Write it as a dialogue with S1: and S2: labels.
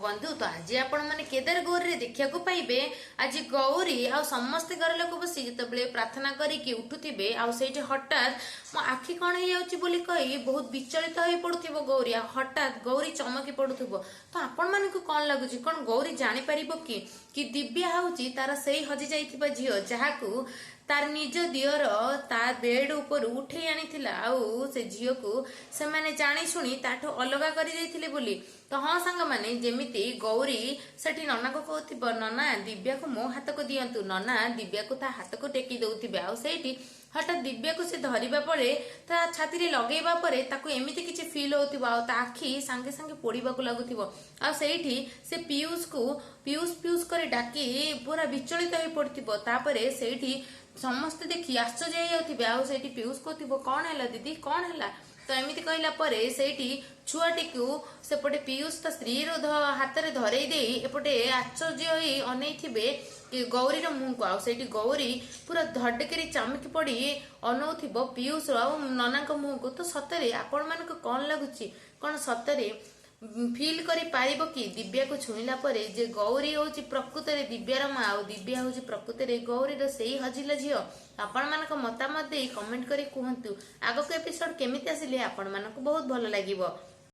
S1: ବନ୍ଧୁ, ତ ଆଜି ଆପଣମାନେ କେଦାର ଗୌରୀରେ ଦେଖିବାକୁ ପାଇବେ, ଆଜି ଗୌରୀ ଆଉ ସମସ୍ତେ ଘର ଲୋକ ବସି ଯେତେବେଳେ ପ୍ରାର୍ଥନା କରିକି ଉଠୁଥିବେ, ଆଉ ସେଇଠି ହଠାତ୍ ମୋ ଆଖି କଣ ହେଇଯାଉଛି ବୋଲି କହି ବହୁତ ବିଚଳିତ ହେଇ ପଡୁଥିବ ଗୌରୀ। ଆଉ ହଠାତ୍ ଗୌରୀ ଚମକି ପଡୁଥିବ। ତ ଆପଣମାନଙ୍କୁ କଣ ଲାଗୁଛି, କଣ ଗୌରୀ ଜାଣିପାରିବ କି କି ଦିବ୍ୟା ହଉଛି ତାର ସେଇ ହଜି ଯାଇଥିବା ଝିଅ, ଯାହାକୁ ତାର ନିଜ ଦିଅର ତା ବେଡ୍ ଉପରୁ ଉଠେଇ ଆଣିଥିଲା, ଆଉ ସେ ଝିଅକୁ ସେମାନେ ଜାଣି ଶୁଣି ତାଠୁ ଅଲଗା କରିଦେଇଥିଲେ ବୋଲି? ତ ହଁ ସାଙ୍ଗମାନେ, ଯେମିତି ଗୌରୀ ସେଠି ନନାକୁ କହୁଥିବ, ନନା, ଦିବ୍ୟାକୁ ମୋ ହାତକୁ ଦିଅନ୍ତୁ। ନନା ଦିବ୍ୟାକୁ ତା ହାତକୁ ଟେକି ଦଉଥିବେ, ଆଉ ସେଇଠି ହଠାତ୍ ଦିବ୍ୟାକୁ ସେ ଧରିବା ପରେ ତା ଛାତିରେ ଲଗେଇବା ପରେ ତାକୁ ଏମିତି କିଛି ଫିଲ୍ ହଉଥିବ, ଆଉ ତା ଆଖି ସାଙ୍ଗେ ସାଙ୍ଗେ ପୋଡିବାକୁ ଲାଗୁଥିବ। ଆଉ ସେଇଠି ସେ ପିୟୁଷକୁ ପିୟୁଷ ପିୟୁଷ କରି ଡାକି ପୁରା ବିଚଳିତ ହେଇ ପଡିଥିବ। ତାପରେ ସେଇଠି ସମସ୍ତେ ଦେଖି ଆଶ୍ଚର୍ଯ୍ୟ ହେଇଯାଉଥିବେ। ଆଉ ସେଇଠି ପିୟୁଷ କହୁଥିବ, କଣ ହେଲା ଦିଦି, କଣ ହେଲା? ତ ଏମିତି କହିଲା ପରେ ସେଇଠି ଛୁଆଟିକୁ ସେପଟେ ପିୟୁଷ ତା ସ୍ତ୍ରୀର ହାତରେ ଧରେଇ ଦେଇ ଏପଟେ ଆଶ୍ଚର୍ଯ୍ୟ ହେଇ ଅନେଇଥିବେ କି ଗୌରୀର ମୁହଁକୁ। ଆଉ ସେଇଠି ଗୌରୀ ପୁରା ଧଡକିରି ଚମକି ପଡି ଅନଉଥିବ ପିୟୁଷ ଆଉ ନନାଙ୍କ ମୁହଁକୁ। ତ ସତରେ ଆପଣମାନଙ୍କୁ କଣ ଲାଗୁଛି, କଣ ସତରେ ଫିଲ୍ କରିପାରିବ କି ଦିବ୍ୟାକୁ ଛୁଇଁଲା ପରେ ଯେ ଗୌରୀ ହଉଛି ପ୍ରକୃତରେ ଦିବ୍ୟାର ମା, ଆଉ ଦିବ୍ୟା ହଉଛି ପ୍ରକୃତରେ ଗୌରୀର ସେଇ ହଜିଲା ଝିଅ? ଆପଣମାନଙ୍କ ମତାମତ ଦେଇ କମେଣ୍ଟ କରି କୁହନ୍ତୁ, ଆଗକୁ ଏପିସୋଡ କେମିତି ଆସିଲେ ଆପଣମାନଙ୍କୁ ବହୁତ ଭଲ ଲାଗିବ।